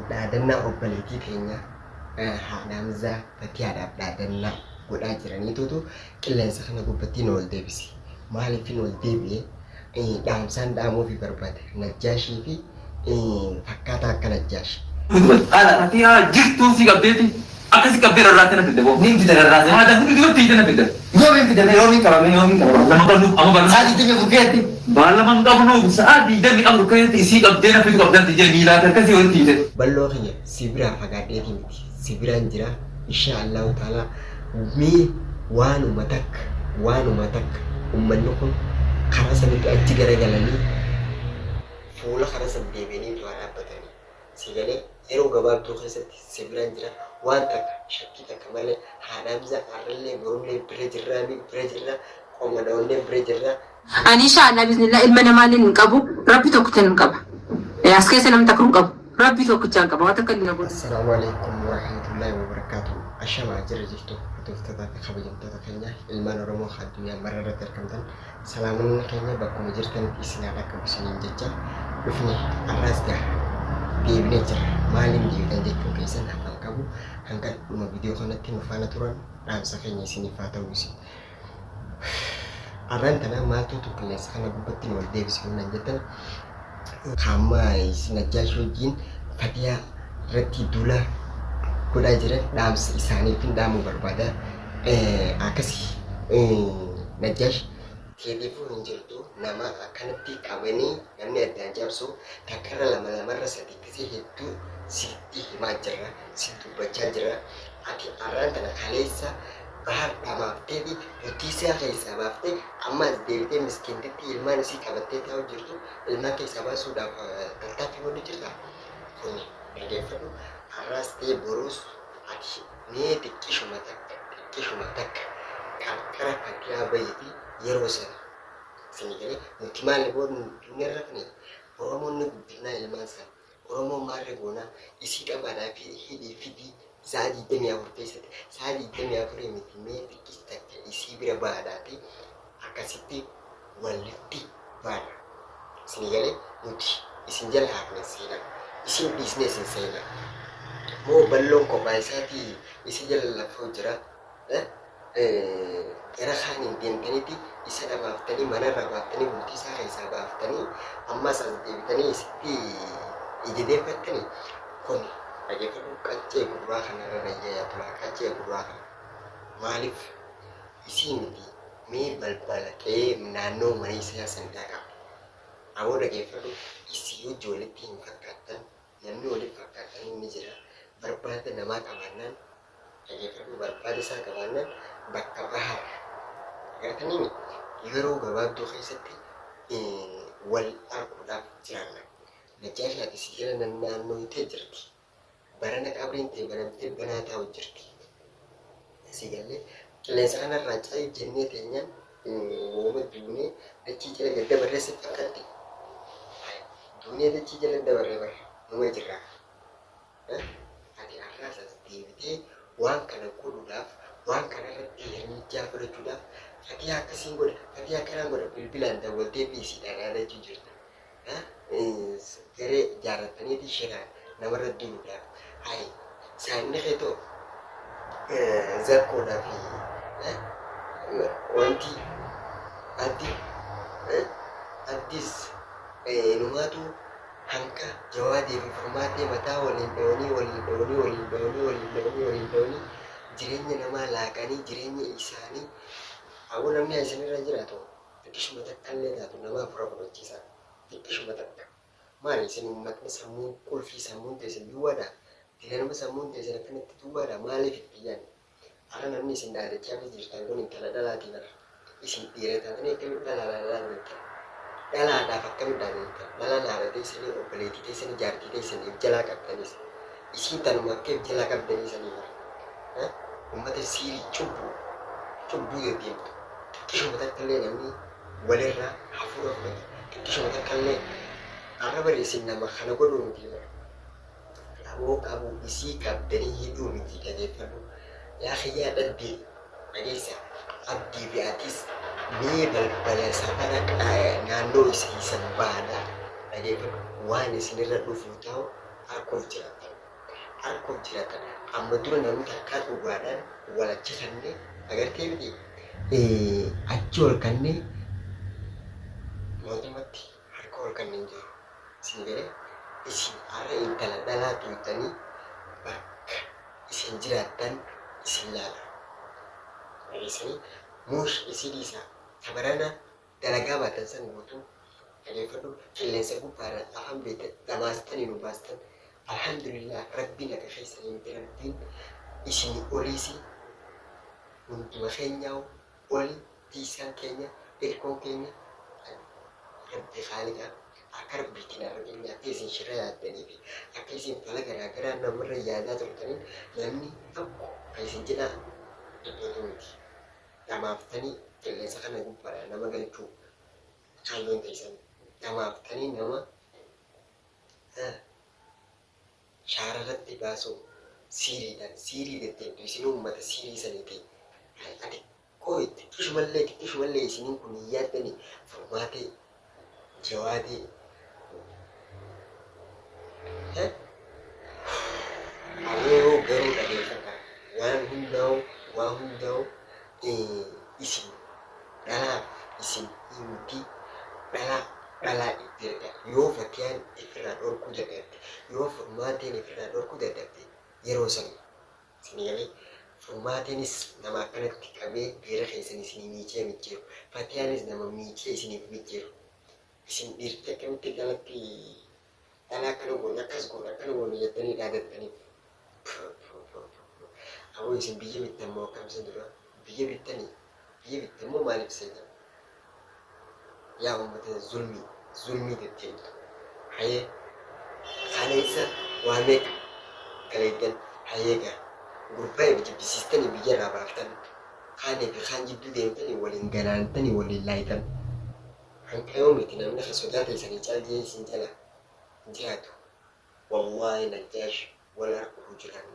Dhaadannaa obboleettii teenya haadha Hamzaa Fatiyaadhaaf dhaadannaa godhaa jiraniitutu qilleensa kana gubbatti nu ol deebise. Maaliifin ol deebi'e? Dhaamsaan dhaamuufi barbaada. Najjaashii fi fakkaataa akka Najjaash. Haala Fatiyaa jirtuu si qabdeeti akkasi qabdee rarraatee na fidde boo. Nin fida rarraasee. Haadha hundi duratti hiite na fidde. Yoomiin fidame yoomiin qabame yoomiin qabame. Lama qabnu amma Sa'a bal'aa. 24 keessatti. Baallama hin qabnu sa'a 24 keessatti isii qabdee na fidu qabdan tijjee miilaa fi akkasii walitti hiite. Balloo kiyya si biraa fagaadheetii miti si biraan jira inshaa Allahu ta'ala mee waanuma takka waanuma takka ummanni kun karaa sanitti achi garagalanii fuula karaa san deebi'anii duraa dhaabbatanii si galee yeroo gabaabduu keessatti si biraan jira waan takka shakkii takka malee haadha Hamzaa arrallee borullee bira jirraami bira jirra qoma dhoonnee bira jirra. Ani insha Allah bismillah ilma namaallee hin qabu rabbi tokkichan hin qaba. As keessa namni takka hin qabu rabbi tokkichaan qaba waan takka illee na godhu. Assalaamu Aleykum Warahmatullahi Wabarakatuh Ashamaa jirra jirtu hordoftoota fi kabajamtoota keenya ilmaan Oromoo ka addunyaa mara irratti argamtan salaamanni keenya bakkuma jirtanitti isin haa dhaqqabu isiniin jecha dhufne har'aas gaa deebinee jirra maaliin deebitan jechuun keessan hafan qabu hanga dhuma viidiyoo kanatti nu faana turan dhaamsa keenya isiniif haa ta'u isin Arraan tana maaltuutu qilleensa kana gubbatti nu ol deebise yoo naan jettan kaamma Najjaash wajjin Fatiyaa irratti duula godhaa jiran dhaamsa isaaniifin dhaamuu barbaada. Akkasi Najjaash teetiifuu hin jirtu nama akkanatti qabanii namni addaan cabsu takkarra lama lamarra sadi gisee hedduu sitti himaa jirra si dubbachaa jirra ati arraan tana kaleessa Bahar dhamaafteeti bultii isaa keessaa baaftee amma as deebitee miskiintittii ilmaan isii qabattee taa'u jirtu ilmaan keessaa baasuudhaaf tattaaffii godhu jirta kuni dhageeffadhu har'aas ta'e boruus ati mee xiqqishuma takka xiqqishuma takka qarqara fatiyaa bahiiti yeroo sana isinii galee nuti maali boo duunee rafne Oromoon ni guddifnaa ilmaan sana Oromoo maarre goonaa isii qabaadhaa fi hidhii fidii sa'a 24 keessatti sa'a 24 miti mee xiqqis takka isii bira baadhaati akkasitti walitti baana isinii galee nuti isin jala hafne seenaa isin dhiisne isin seenaa moo balloon kophaa isaatii isii jala lafoo jira Gara kaaniin deemtaniiti isa dhabaaftanii manarraa baaftanii bultii isaa keessaa baaftanii ammas as deebitanii isitti ija deeffattanii kun dhageeffadhu qaccee gurraa kanarra nayya yaa tolaa qaccee gurraa kana maaliif isii miti mee balbala qe'ee naannoo mana isaa san dhaqaa aboo dhageeffadhu isii wajji walitti hin fakkaattan namni walitti fakkaattan ni jira barbaada namaa qabaannaan Dhageeffadhu barbaada isaa qabaannaan bakka bahar agartaniimi yeroo gabaabduu keessatti wal arguudhaaf jiraanna. Najjaashi ati si jala nannaannoytee jirti. Barana qabriin tee banamtee banaa taa'u jirti. Si galee qilleensa kanarraa cayi jennee teenyaan wooma duunee dachii jala gad dabarree si fakkaatti. Duunee dachii jala dabarree bara numa jirraa. Ati har'aas as deebitee waan kana godhuudhaaf, waan kana irratti hirmijjaa fudhachuudhaaf Fatiyaa akkasiin godha, Fatiyaa akkanaan godha bilbilaan dawwaltee fi isiidhaan dhaadachuu jirta. Garee ijaarrattaniiti shiraan namarra duuluudhaaf. Hayi saayinni kee too zakkoodhaa fi wanti addi addis inumaatu Hanqa Jawaadee fi Furmaatee mataa waliin dhawanii waliin dhawanii waliin dhawanii waliin dhawanii waliin dhawanii jireenya namaa laaqanii jireenya isaanii aboo namni haa isinirra jiraatu xiqqishuma takka illee taatu nama hafuura fudhachiisaa xiqqishuma takka maali isin ummatni sammuun qulfii sammuun teessan duwwaadha dilanuma sammuun teessan akkanatti duwwaadha maaliif itti yaadne Har'a namni isin dhaadachaafii jirtan kun intala dhalaatii bar. Isin dhiira taatanii akkamitti dhalaadhaan dhaadattan? Dhalaadhaaf akkamitti dhaadattan? Dhalaan haadha teessanii, obboleettii teessanii, jaartii teessanii if jalaa qabdanis. Isiin tanuma akka if jalaa qabdanii sanii bar. Ummata siirii cubbuu cubbuu deddeemtu. Xiqqishuma takka illee namni walirraa hafuura fudhata. Xiqqishuma takka illee har'a bari isin nama kana godhuu miti bar. Qaboo qabuu isii qabdanii hidhuu miti dhageeffadhu yaa kiyyaa dhabbii dhageessa abdii fi atis mee balbala safara naannoo isii san baadha dhageeffadhu waan isinirra dhufuu ta'u arguuf jiraattan. Harkuuf jiraatan. Amma dura namni takkaa dhugaadhaan wal achi kannee agartee miti achi ol kannee mootummatti harka ol kanneen jiru. Isin galee isin har'a intala dhalaa tuutanii bakka isin jiraattan isin laala. Dhageessanii muush isii dhiisaa tabarana dalagaa baatan san guutuu dhageeffadhu qilleensa gubbaarraan afaan beektan dhamaastanii nu baastan. Alhamdulillah, Rabbiin akka keessanii miti. Rabbiin isinii oliisi, hunduma keenyaa oli. Tiisaan keenya, irkoon keenya Rabbi Khaaliqa. Akka Rabbiitiin arganya akka isin shira yaaddanii fi akka isin fala garaa garaa namarra yaadaa turtaniin namni tokko kan isin jedhaa dubbatu miti. Dhamaaftanii qilleensa kana gubbaadhaan nama galchuu kaayyoon teessan, dhamaaftanii nama shaara irratti baasuu siiriidhaan siirii deddeemtu. Isin uummata siirii sanii ta'e ati qoy xiqqishumallee xiqqishumallee isiniin kun hin yaaddanii? Furmaatee, Jawaadee, Awooroo garuu dhageeffadhaa, waan hundaa'u waan hundaa'u isin dhalaaf isin himti, dhalaa dhalaa itti ergaa. Yoo Fatiyaan ifirraa dhorkuu dadhabde, yoo Furmaateen ifirraa dhorkuu dadhabde, yeroo san isin galee Furmaateenis nama akkanatti qabee beera keessan isinii miicee micciiru, Fatiyaanis nama miicee isiniif micciiru. Isin dhiirti akkamitti dhalatti dhalaa akkana goone, akkas goone, akkana goone jettanii dhaadattaniif? Aboo, isin biyya bittan moo akkam isa dura? Biyya bittanii? Biyya bittan moo maaliif seetan? Yaa uummata zulmii zulmii deddeemtu. Hayee, kaleessa waa meeqa galeeddan? Hayee gaa, gurbaa if jibbisiistanii biyya irraa baaftan, kaanii fi kaan jidduu deemtanii waliin galaantanii waliin laaytan. Hanqa yoomiti namni ka sodaa teessanii cal jee isin jala hin jiraatu? Wallaahi Najjaash wal arkuu jiran,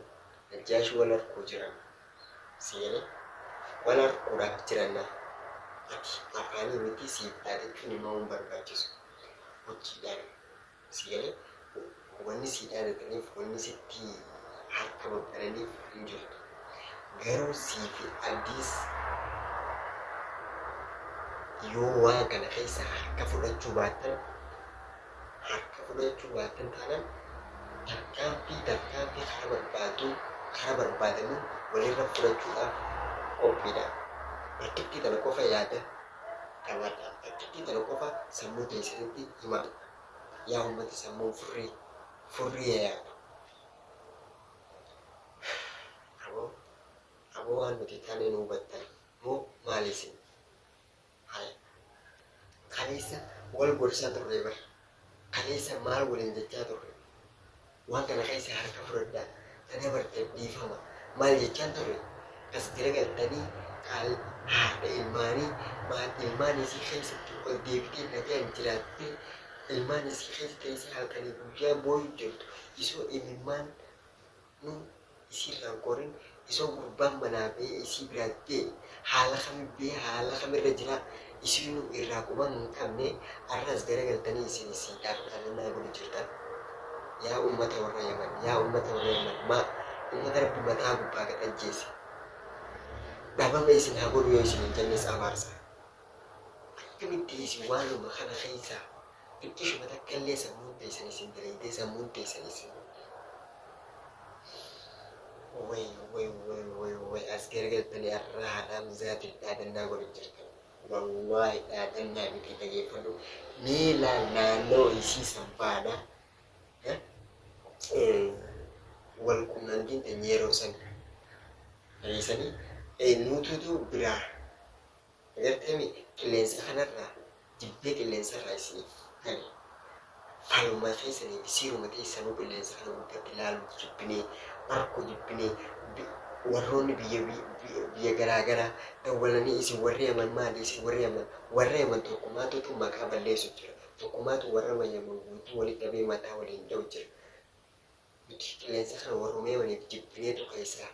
Najjaash wal arkuu jiran, si galee wal arkuudhaaf jiranna. Ati afaanii miti, siif dhaadachuun himaa hin barbaachisu, hojiidhaan. Si galee wanni sii dhaadataniif, wanni sitti harka babbananiif hin jirtu. Garuu sii fi Abdiis yoo waan kana keessa harka fudhachuu baattan, harka fudhachuu baattan taanaan, tarkaanfii karaa barbaadu karaa barbaadamuun walirra fudhachuudhaaf qophiidha. Takkittii tana qofa yaada qabaadha. Takkittii tana qofa sammuu teessanitti himaa. Yaa uummata sammuun furrii furrii yaadu. Aboo, aboo, waan nuti taane nu hubattan moo maali isin? Haya. Kaleessa wal gorsaa turre bar. Kaleessa maal waliin jechaa turre? Waan kana keessa harka fudhadhaa. Tana barteef dhiifama. Maal jechaan turre? As garagaltanii qaal haadha ilmaanii maal ilmaan isii keessatti ol deebitee nagaan jiraattee, ilmaan isii keessa teessee halkanii guyyaa booyu jirtu, isoo imimmaan nu isiirraan qorin, isoo gurbaan manaa ba'ee isii biraa ba'e haala kami ba'ee haala kamirra jira isiinuu irraa quba hin qabne, arraas garagaltanii isin isiidhaaf dhaadannaa godhu jirtan. Yaa ummata warra Yaman, yaa ummata warra Yaman, maa ummata Rabbi mataa gubbaa gad ajjeese, dhabama isin haa godhu yoo isin hin jennes abaarsa. Akkamitti isin waanuma kana keessaa xiqqishuma takka illee sammuun teessan isin dalaydee, sammuun teessan isin way way way way way, as garagaltanii arraa haadha Hamzaatiif dhaadannaa godhu jirtan? Wallaahi dhaadannaa miti, dhageeffadhu. Mee laal, naannoo isii san baana wal qunnamtiin teenya yeroo san dhageessanii nuutuutu biraa agarteemi qilleensa kanarraa jibbee qilleensarraa isiniif gale. Faluma keessanii fi siiruma teessanuu qilleensa kana gubbatti ilaaluu jibbinee, arkuu jibbinee, warroonni biyya biyya garaa garaa dawwalanii isin warri Yaman maali, isin warri Yaman, warra Yaman tokkumaatutu maqaa balleessu jira, tokkumaatu warra Yaman guutuu walitti dhabee mataa waliin dha'u jira. Nuti qilleensa kana warruma Yamaniif jibbineetu keessaa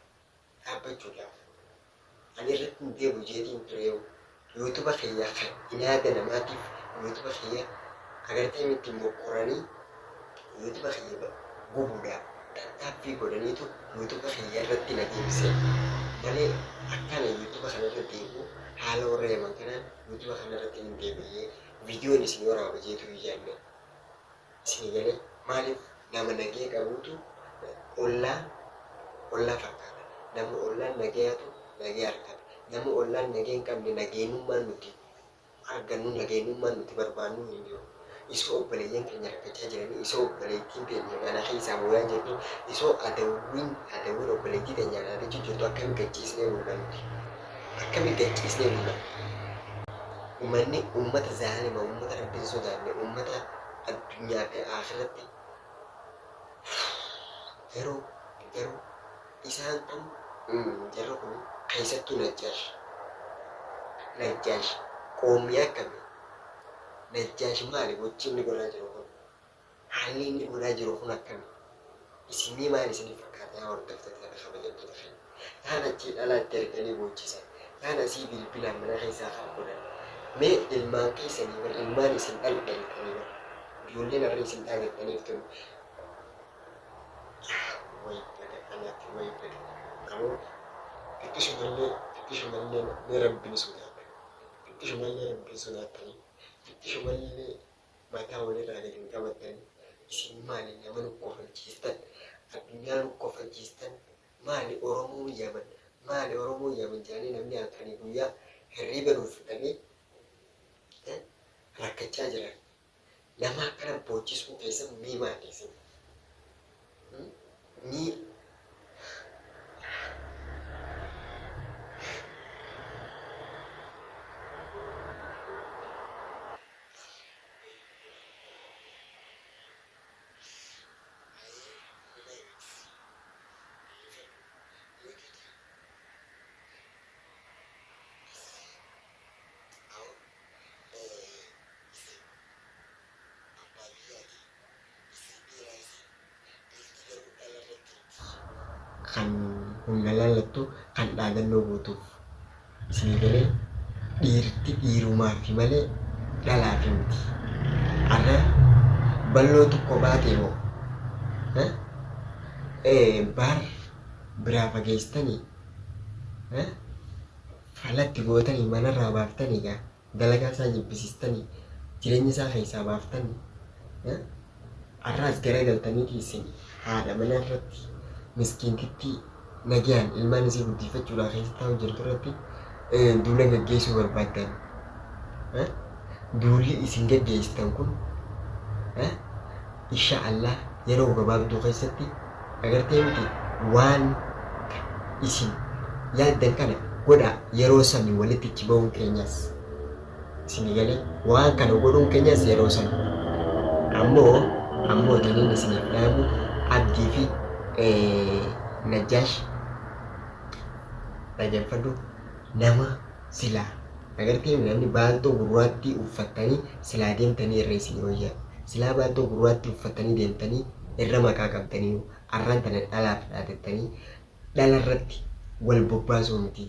dhaabbachuudhaaf ani irratti hin deebi'u jeetiin tureewu. YouTube kiyya kan inaada namaatiif YouTube kiyya agartee miti mokkoranii YouTube kiyya gubuudhaaf. Tattaaffii godhaniitu YouTube kiyya irratti na deebise malee akkana YouTube kana irra deebi'u haala warra Yaman kanaan YouTube kana irratti hin deebi'ee viidiyoon isin waraaba jeetu hin yaadne. Isin galee maaliif nama nagee qabuutu ollaa ollaa fakkaata. Nama ollaan nageeyatu nagee argata. Nama ollaan nagee hin qabne nageenyummaan nuti argannu nageenyummaan nuti barbaannu hin jiru. Isoo obboleeyyan keenya rakkachaa jiranii, isoo obboleettiin teenya mana keessaa booyaa jirtu, isoo adawwiin adawwiin obboleettii teenya dhaadachuu jirtu akkami gachiisnee bulla nuti? Akkami gachiisnee bulla? Uummanni uummata zaalima, uummata Rabbiin sodaanne, uummata addunyaa fi akhiratti garuu garuu isaan kun jarri kun keessattuu Najjaash. Najjaash qoommii akkami? Najjaash maali gochi inni godhaa jiru kun? Haalli inni godhaa jiru kun akkami? Isinii maal isinii fakkaata yaa hordoftoota fi kabajamtoota keenya? Kaan achii dhalaatti erganii boochisan. Kaan asii bilbilaan mana keessaa kan godhan. Mee ilmaan keessanii bar ilmaan isin dhaltanii bar ijoolleen har'a isin dhaadattaniif tun way bada anaatti way bada. Ammoo xiqqishumallee xiqqishumallee mee Rabbiin sodaadha. Xiqqishumallee Rabbiin sodaattanii xiqqishumallee mataa walirraa gadi hin qabattanii isin maali nama nu kofalchiistan addunyaa nu kofalchiistan maali Oromoo Yaman maali Oromoo Yaman jedhanii namni halkanii guyyaa hirriiba nuuf dhabee rakkachaa jiran. Nama akkana boochisuu keessan mii maali isin? Mii kan humna laallattu kan dhaadannoo gootuuf isinii galee dhiirti dhiirumaafi malee dhalaafi miti. Har'a balloo tokko baatee moo baar biraa fageessitanii falatti gootanii manarraa baaftanii gaa dalagaa isaa jibbisiistanii jireenya isaa keessaa baaftanii har'aas garagaltanii isin haadha mana irratti miskiintittii nagayaan ilmaan isii guddifachuudhaan keessa taa'u jirtu irratti duula gaggeessuu barbaaddan. Duulli isin gaggeessitan kun insha Allah yeroo gabaabduu keessatti agartee miti waan isin yaaddan kana godhaa yeroo sanii walitti ichi bahuun keenyas isin galee waan kana godhuun keenyas yeroo sanii ammoo ammoo taniin isiniif dhaamu Abdii fi Najjaash dhageeffadhu nama silaa agartee namni baaltoo gurraattii uffattanii silaa deemtanii irra isin wayyaa silaa baaltoo gurraattii uffattanii deemtanii irra maqaa qabdanii arraan tana dhalaaf dhaadattanii dhala irratti wal bobbaasuu miti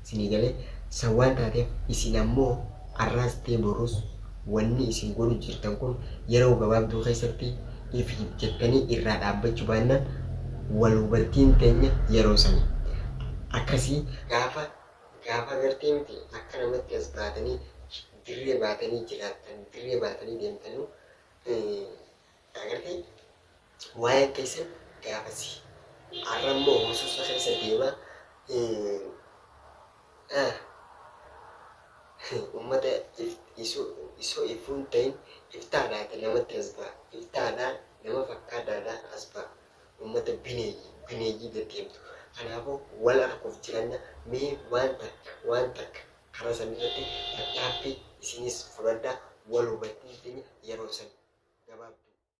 isinii galee san waan taateef isin ammoo arraas ta'e borus wanni isin godhu jirtan kun yeroo gabaabduu keessatti if jettanii irraa dhaabbachuu baannaan wal hubattiin teenya yeroo sani akkasii gaafa gaafa gartee miti akka namatti as baatanii dirree baatanii jiraattan dirree baatanii deemtanuu agartee waa'een keessan gaafasi har'a immoo husuusa keessa deemaa uummata isoo ifuun ta'in iftaadhaati namatti as ba'a iftaadhaa nama fakkaataadhaa as ba'a uummata bineeyyii bineeyyii deddeemtu kanaafuu wal arguuf jiranna mee waan takka karaa san irratti tattaaffii isinis fudhadhaa wal hubattiin teenya yeroo san gabaabduu.